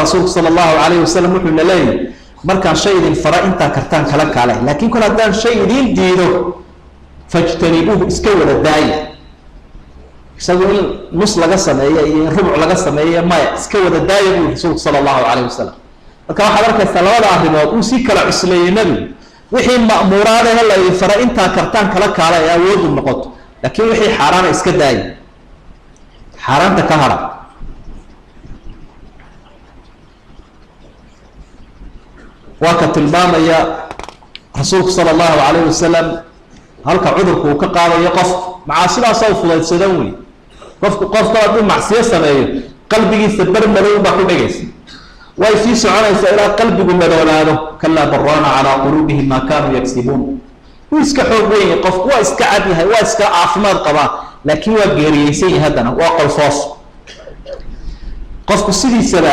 Rasuulku sala allahu calayhi wasalam wuxuuna leeyahy, markaan shay idin fara intaa kartaan kala kaale, laakiin kol haddaan shay idiin diido, fajtanibuuhu, iska wada daaya. Isagu in nus laga sameeyo iyo in rubuc laga sameeyo maya, iska wada daaya buu rasuulku sala allahu calayh wasalam. Marka waxaad arkaysaa labada arrimood uu si kala cusleeyey nebigu. Wixii ma'muuraadahe la idin fara intaa kartaan kala kaala ee awoodu noqoto, laakiin wixii xaaraana iska daaya, xaaraanta ka hara. Waa ka tilmaamaya rasuulku sala allahu calayh wasalam halka cudurku uu ka qaadayo qofku macaasidaasa u fudaydsadan wey. Qofku qofka hadduu macsiyo sameeyo, qalbigiisa bar madow baa ku dhegaysa, way sii soconaysaa ilaa qalbigu madoonaado. Kalaa baraana calaa quluubihim maa kaanuu yagsibuun. Wuu iska xoog weyn yahay qofku, waa iska cad yahay, waa iska caafimaad qabaa, laakiin waa geeriyeysan yahay, haddana waa qolfoof. Qofku sidiisaba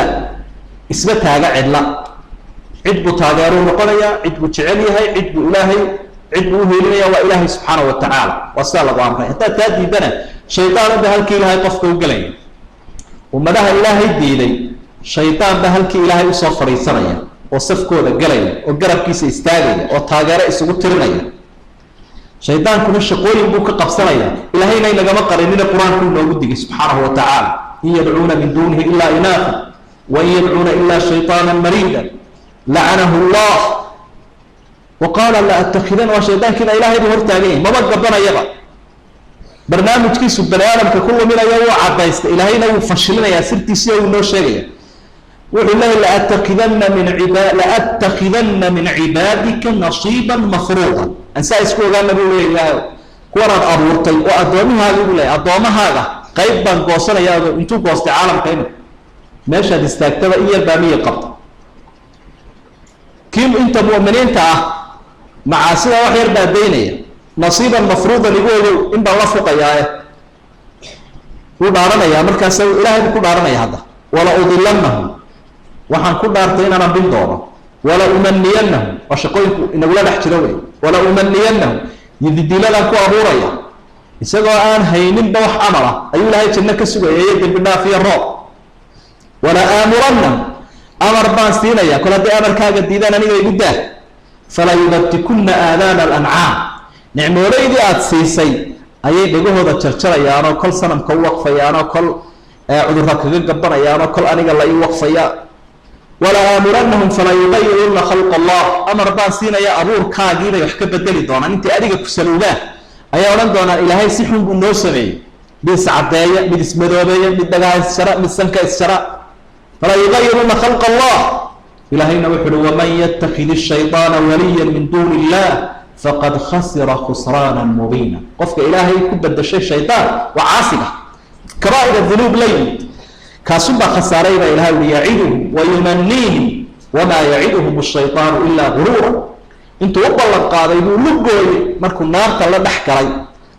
isma taaga cidla, cid buu taageeruu noqonayaa, cid buu jecel yahay, cid buu ilaahay, cid buu uheelinaya, waa ilaahay subxaana wa tacaala. Waa sidaa lagu amray. Haddaad taa diidana, shaydaan unba halkii ilaahay qofka u gelaya. Ummadaha ilaahay diiday, shaydaan ba halkii ilaahay usoo fadhiisanaya oo safkooda gelaya oo garabkiisa istaagaya oo taageero isugu tirinaya. Shaydaankuna shaqooyin buu ka qabsanaya, ilaahayna inagama qarinina, qur-aanku inoogu digay subxaanahu wa tacaala: in yadcuuna min duunihi ilaa inaafa wain yadcuuna ilaa shayطaana mariida lacanahu llah wa qaala la attakidan. Waa shaydaankiina ilaahay buu hortaagan yahay, maba gabanayaba. Barnaamijkiisu bani aadamka ku luminaya wuu cadaystay, ilaahayna wuu fashilinayaa sirtiisiyo wuu noo sheegaya. Wuxuu leeyay laatakidanna min iba laatakidanna min cibaadika nasiiban mafruuda. Ansaa isku ogaana buu leeya ilaahay, kuwanaad abuurtay oo addoommahaaga buu leeyay, addoommahaaga qayb baan goosanayaa. Intuu goostay caalamka imika meeshaad istaagtaba in yar baa miyi qabta. Kii inta mu'miniinta ah macaasida wax yar baa daynaya, nasiiban mafruudan igu ogow, in baan la fuqayaae. Wuu dhaaranayaa markaas, ilahay buu ku dhaaranaya hadda: wala udilanahum, waxaan ku dhaartay inaan ambin doono, wala umaniyannahum, waa shaqooyinku inagula dhex jiro wey, wala umaniyannahum, yididiiladaan ku abuuraya. Isagoo aan hayninba wax camal ah ayuu ilaahay janno ka sugaya iyo dembi dhaaf iyo roob. Wala aamurannahum, amar baan siinaya, kol hadday amarkaaga diidaan aniga igu daa, fala yubatikunna aadaana alancaam, nicmoolaydii aada siisay ayay dhegahooda jarjarayaanoo kol sanamka u waqfayaanoo kol cudurra kaga gabanayaanoo kol aniga la ii waqfaya. Wala aamuranahum fala yugayiruna khalq allah, amar baan siinaya, abuurkaagiibay wax ka bedeli doonaan. Intay adiga ku saluugaan ayaa odhan doonaan ilaahay si xun buu noo sameeyey, mid iscaddeeya, mid ismadoobeeya, mid dhagaha isjara, mid sanka isjara. Falaa yugayiruna khalq allah. Ilaahayna wuxu uhi: waman yatakid shayطaana waliya min duuni illah faqad khasira khusraana mubiina. Qofka ilaahay ku bedashay shaydaan waa caasiga kabaa'ir dunuub la yimid, kaasunbaa khasaaray baa ilahay ui. Yaciduhum wayumaniihim wamaa yaciduhum shayطaanu ilaa guruura. Intuu u ballan qaaday buu lugooyey, markuu naarta la dhex galay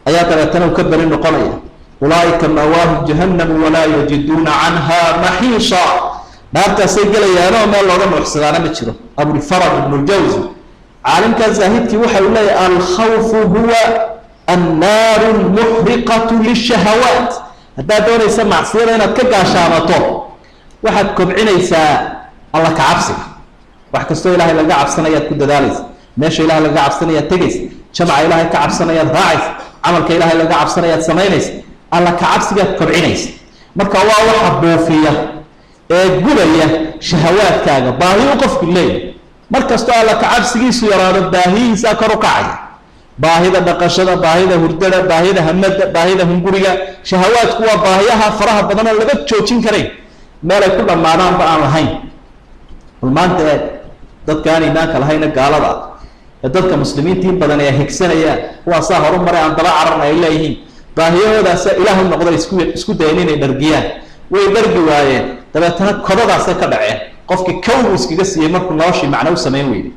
ayaa dabeetana uu ka beri noqonaya. Ulaaika maawaahum jahannamu walaa yajiduuna canha maxiisha. Naartaasay gelayaanoo meel looga nuuxsadaana ma jiro. Abulfaraj ibnu ljawsi, caalimkaa zaahidkii, waxa uu leeyahy: alkhawfu huwa annaaru lmuxriqatu lishahawaat. Haddaad doonaysa macsiyada inaad ka gaashaamato, waxaad kobcinaysaa alla kacabsiga. Wax kastoo ilaahay laga cabsanayaad ku dadaalaysa, meesha ilahay laga cabsanayaad tegaysa, jamca ilaahay ka cabsanayaad raacaysa, camalka ilaahay laga cabsanayaad samaynaysa, alla kacabsigaad kobcinaysa. Marka waa waxa buufiya ee gubaya shahawaadkaaga, baahi u qofku leeyahy. Mar kastoo alla kacabsigiisu yaraado, baahihiisaa kor u kacaya, baahida dhaqashada, baahida hurdada, baahida hamada, baahida hunguriga. Shahawaadku waa baahiyaha faraha badanoo laga joojin karayn, meelay ku dhammaadaanba aan lahayn. Bal maanta eeg dadka aan iimaanka lahayna, gaalada ah, ee dadka muslimiinta in badan ee higsanayaan, kuwaasaa horu maray, aan daba cararna ay leeyihiin, baahiyahoodaasa ilaah u noqda, isku dayan inay dhargiyaan, way dhargi waayeen, dabeetana kodadaasay ka dhaceen. Qofkii kawbuu iskaga siiyey markuu noloshii macno u samayn weyday,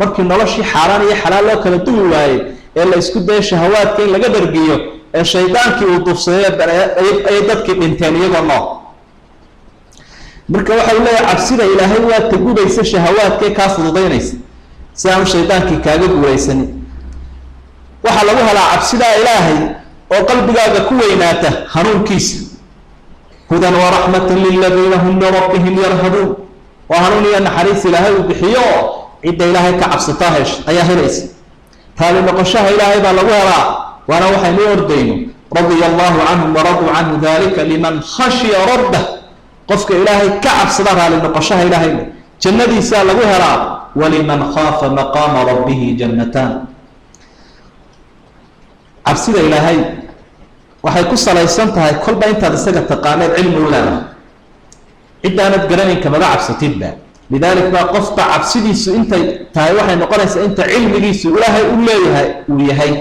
markii noloshii xaaraan iyo xalaal loo kala duwi waayey, ee la isku dayo shahawaadka in laga dhargiyo, ee shaydaankii uu dufsaday, ayay dadkii dhinteen iyagoo nool. Marka waxa uu leeyahay cabsida ilaahay waa tagubaysa shahawaadkee kaa fududaynaysa si aanu shaydaankii kaaga guulaysanin. Waxaa lagu helaa cabsidaa ilaahay oo qalbigaaga ku weynaata hanuunkiisa. Hudan waraxmatan liladiina hum lirabbihim yarhabuun. Waa hanuun iyo naxariis Ilaahay uu bixiyo oo cidda Ilaahay ka cabsataa hesh ayaa helaysa. Raali noqoshaha Ilaahay baa lagu helaa, waana waxaynu u ordayno. Radia allahu canhum waraduu canhu, dalika liman khashiya rabbah. Qofka Ilaahay ka cabsada raali noqoshaha Ilaahayna jannadiisaa lagu helaa. Waliman khaafa maqaama rabbihi jannataan. Cabsida Ilaahay waxay ku salaysan tahay kolba intaad isaga taqaaneed cilmi u leedahay. Ciddaanad garanayn kamaba cabsatidba. Lidalik baa qofba cabsidiisu intay tahay waxay noqonaysaa inta cilmigiisu Ilaahay u leeyahay uu yahay.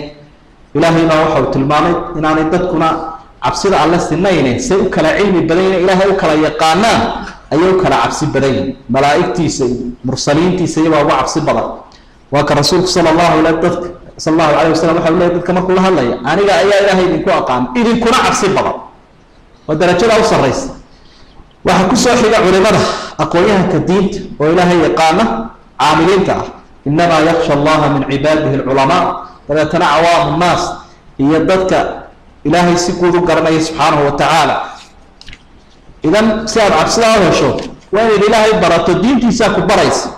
Ilaahay baa waxa uu tilmaamay inaanay dadkuna cabsida Alle sinayne, say u kala cilmi badan yihin, Ilaahay u kala yaqaanaan, ayay u kala cabsi badan yihin. Malaa'igtiisa iyo mursaliintiisa iyabaa uga cabsi badan. Waa ka rasuulku sala allahu ale dadka sala allahu alayh wasalam waxa u leeyay dadka markuu la hadlaya: "Aniga ayaa Ilaahay idinku aqaana, idinkuna cabsi badan." Waa darajadaa u sarraysa. Waxaa kusoo xiga culimada, aqoon-yahanka diinta oo Ilaahay yaqaana, caamiliinta ah. Inamaa yaksha Allaha min cibaadihi alculamaa. Dabeetana cawaamu nnaas iyo dadka Ilaahay si guud u garanaya subxaanahu wa tacaala. Idan si aad cabsidaa u hesho waa inayd Ilaahay barato, diintiisaa ku baraysa.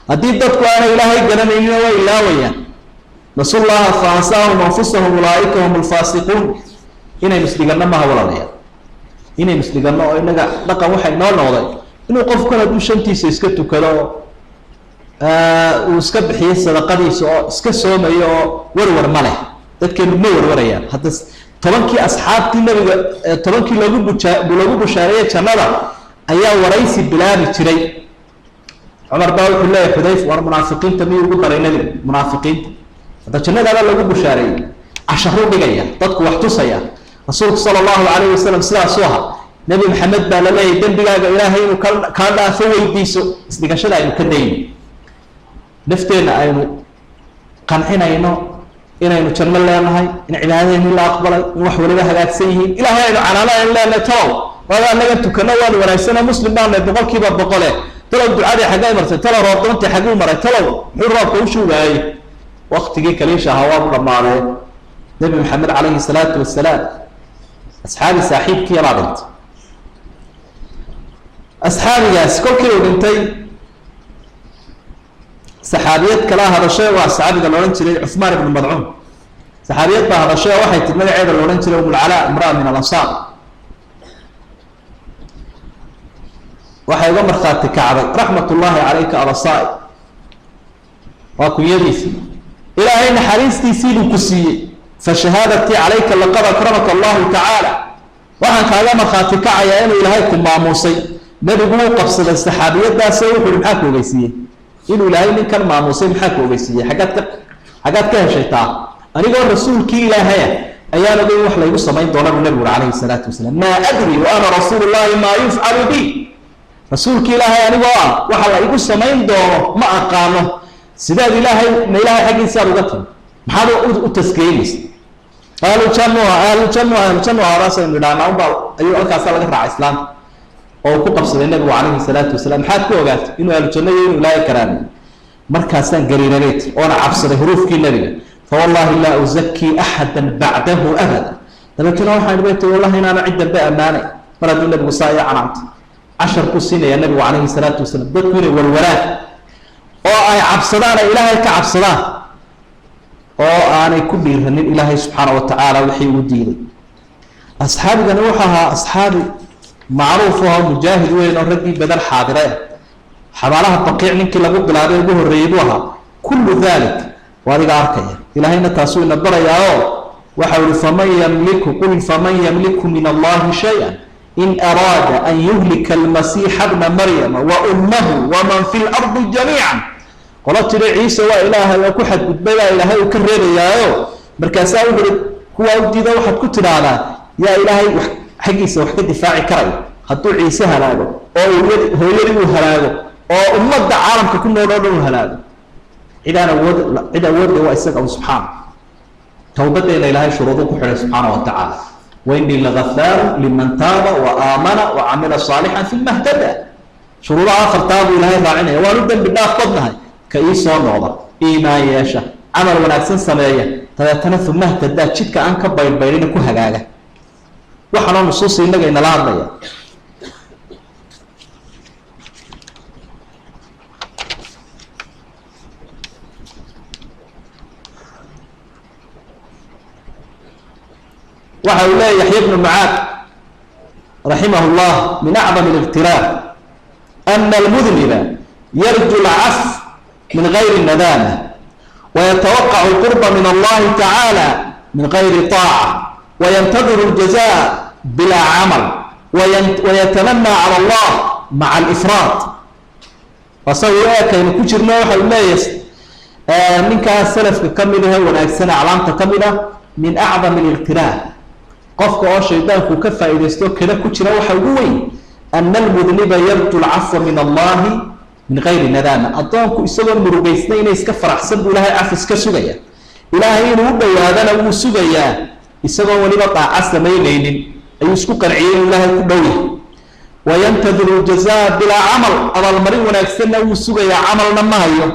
Haddii dadku aanay Ilaahay garanaynina, way ilaawayaan. Nasu llaha fa ansaahum anfusahum, ulaaika hum alfaasiquun. Inaynu isdhiganno maha, walaalayaal, inaynu isdhiganno oo inaga dhaqan waxay noo noqday inuu qofku kale hadduu shantiisa iska tukado, uu iska bixiyo sadaqadiisa oo iska soomayo oo warwar ma leh. Dadkeenu ma warwarayaan. Hadda 10kii asxaabtii Nabiga, 10kii loogu buja loogu bushaareeyey jannada ayaa waraysi bilaabi jiray. Cumar baa wuxuu leeyahy Xudayf: "War munaafiqiinta miyuu ugu daray Nebiga?" Munaafiqiinta hadda jannadaaba lagu bushaareeyey. Casharuu dhigaya, dadku wax tusaya. Rasuulku sala allahu calayhi wasalam sidaasuu ahaa. Nebi Maxamed baa la leeyahy: "Dembigaaga Ilaahay inuu ka kaa dhaafo weydiiso." Isdhigashada aynu ka dayno, nafteenna aynu qancinayno inaynu janno leenahay, in cibaadadeenni la aqbalay, in wax waliba hagaagsan yihiin, Ilaahay aynu canaano aynu leenahay: "Talow waaba anaga tukano, waanu wanaagsano, muslim baanay 100%e, talow ducadii xaggay martay? Talow roobdoontii xagguu maray? Talow muxuu roobka u shugaayey?" Waktigii kaliisha ahaa waabu dhammaadee. Nebi Maxamed calayhi salaatu wasalaam, asxaabi saaxiibkii baa dhintay. Asxaabigaas kolkii uu dhintay, saxaabiyad kalaa hadashay. Waa saxaabiga la odhan jiray Cuثmaan ibnu Madcuun. Saxaabiyad baa hadashay oo waxay tii, magaceeda la odhan jiray Umulcalaa, imraa min alansaar, waxay uga markhaati kacday: "Raxmat ullaahi calayka abasaa-i." Waa kunyadiisa. "Ilaahay naxariistiisiibuu ku siiyey. Fa shahaadatii calayka laqad akramaka allahu tacaala." Waxaan kaaga markhaati kacayaa inuu Ilaahay ku maamuusay. Nebigu wuu qabsaday saxaabiyadaasoo wuxu uhi: "Maxaa ku ogeysiiyey inuu Ilaahay ninkan maamuusay? Maxaa ku ogeysiiyey? Xaggaad ka heshay taa?" "Anigoo rasuulkii Ilaahaya ayaan ogay in wax laygu samayn doona," buu nebigu uri calayhi salaatu wasalaam. "Maa adri wa ana rasuulu llahi maa yufcalu bi. Rasuulki Ilaahay anigoo ah waxa la igu samayn doono ma aqaano. Sidaad Ilaahay, ma Ilaahay xaggiisaad uga timi? Maxaad u taskeynaysa? Ahlu jannuha, ahlu jannuha, ahlu jannuha." Horaasaynu idhahnaa unbaa ayuu halkaasa laga raacay islaamka oo uu ku qabsaday nebigu calayhi salaatu wasalaam: "Maxaad ku ogaatay inuu ahlu janno iyo inuu Ilaahay karaamay?" "Markaasaan gariirabeyt oona cabsaday huruufkii nebiga. Fawallahi laa uzakii axada bacdahu abada. Dabeetna waxaan bayt wallahi inaana cid dambe ammaanay mar hadduu nebigu saa iyo canaantay." Cashar ku siinaya nebigu calayhi salaatu wasalaam dadku inay warwaraan oo ay cabsadaan, ay Ilaahay ka cabsadaan, oo aanay ku dhiiranin Ilaahay subxaana wa tacaala wixii uu diiday. Asxaabigani wuxuu ahaa asxaabi macruuf aho, mujaahid weyn oo raggii Badar xaadire ah, xabaalaha Baqiic ninkii lagu bilaabay ugu horreeyey buu ahaa. Kullu dalik waa adiga arkaya. Ilaahayna taasuu ina barayaa oo waxa uhi: faman yamliku, qul faman yamliku min Allahi shay-a in araada an yuhlika almasiixa bna Maryama wa ummahu waman fi lardi jamiica. Qolo tiri Ciise waa Ilaahay oo ku xadgudbay baa Ilaahay uu ka reebayaayo. Markaasaa wuxu uhi: kuwaa u diida waxaad ku tidhaahdaa, yaa Ilaahay wax xaggiisa wax ka difaaci karaya hadduu Ciise halaago oo hooyadii uu halaago oo ummadda caalamka ku nool oo dhan uu halaago? Cidaan awood, cid awoodle waa isaga un subxaana. Towbadeena Ilaahay shuruudu ku xidhay subxaana wa tacaala: wainii lagafaaru liman taaba wa aamana wa camila saalixan uma htada. Shuruudaha afartaa buu Ilaahay raacinaya: waanu dembi dhaaf badnahay ka ii soo noqda, iimaan yeesha, camal wanaagsan sameeya, dabeetana uma htadaa, jidka aan ka baydhbaydhina ku hagaaga. Waxaanoo nusuusi innaga inala hadlaya. Waxa uu leeya Yaxya bnu Mucaad raximah llah, min acdam اliqtiraab ana almudniba yarju lcaf min gayri nadaama, wayatawaqacu lqurba min allahi tacaala min gayri طaaca, wayantadiru ljaza bilaa camal, wayatamanaa cala allah maca alifraad. Asaga u eekaynu ku jirno. Waxa uu leeyahay ninkaa salafka ka mid ahe wanaagsan, aclaamta ka mid ah, min acdam aliqtiraab, qofka oo shaydaanku ka faa'iidaysto kada ku jira waxa ugu weyn, ana almudniba yarju lcafwa min allahi min gayri nadaama. Addoonku isagoon murugaysnay inay iska faraxsan buu Ilahay cafis ka sugaya, Ilaahay inuu u dhowaadana wuu sugayaa, isagoon weliba daaca samaynaynin ayuu isku qanciyey inuu Ilaahay ku dhow yahay. Wayantadiru ljazaa bilaa camal, abaalmarin wanaagsanna wuu sugayaa, camalna ma hayo.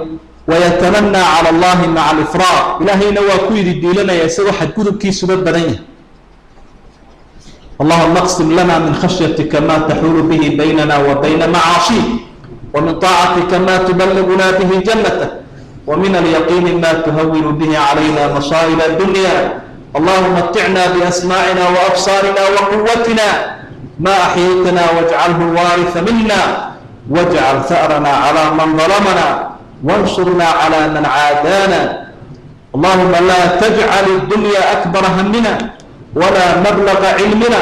Wayatamanaa cala allahi maca alifraad, Ilaahayna waa ku yidi diilanaya isagoo xadgudubkiisuba badan yahay. Allahuma aqsim lana min khashyatika ma taxuulu bihi baynana wa bayna macaashiik, wa min طaacatika ma tuballiguna bihi jannatak, wa min alyaqiini ma tuhawinu bihi calayna masaa'ib addunya. Allahuma maticna biasmaacina waabsaarina waquwatina ma axyaytana, wajcalhu lwaariha mina, wajcal ha'rana calى man dalamana, wansurna calى man caadaana. Allahuma la tajcal addunya akbara hamina wla mablaga cilmina,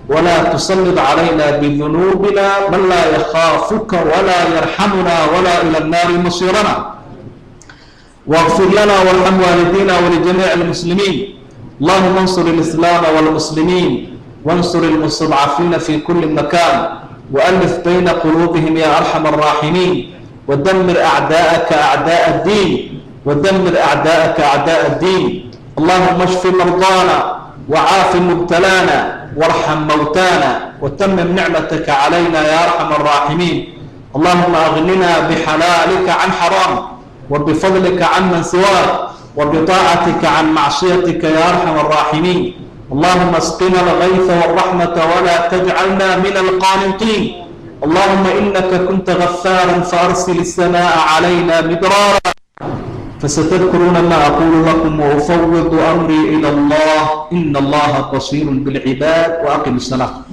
wla tusalid calayna bidunuubina man laa yakhaafuka wla yarxamuna wla ila annaari masiirana. Wاغfir lana warxam waalidiina walijamiic اlmuslimiin. Allahuma اnsur اlislaama wاlmuslimiin, wansur اlmustadcafiina fi kuli makan, walif bayna quluubihim ya arxam الraaximiin, wadamir acdaa'aka acdaaء اddiin, wadamir acdaa'aka acdaaء اddiin. Allahuma shfi mardaana, wcaafi mubtalaana, warxam mawtaana, watamim nicmataka calayna ya arxam الraaximiin. Allahuma agnina bxalaalika can xaraam, wbifadlika can man siwaak, wbiطaacatika can macصiyatika ya arxam الraaximiin. Allahuma asqina algayfa wاlraxmata wla tajcalna min alqaaniطiin. Allahuma inaka kunta gafaara faarsil الsamaءa calayna midraara. Fasatadkuruuna ma aqulu lakum, waufawid amrii ilى allah, in allaha basiir bاlcibaad. Waaqim الsalaa.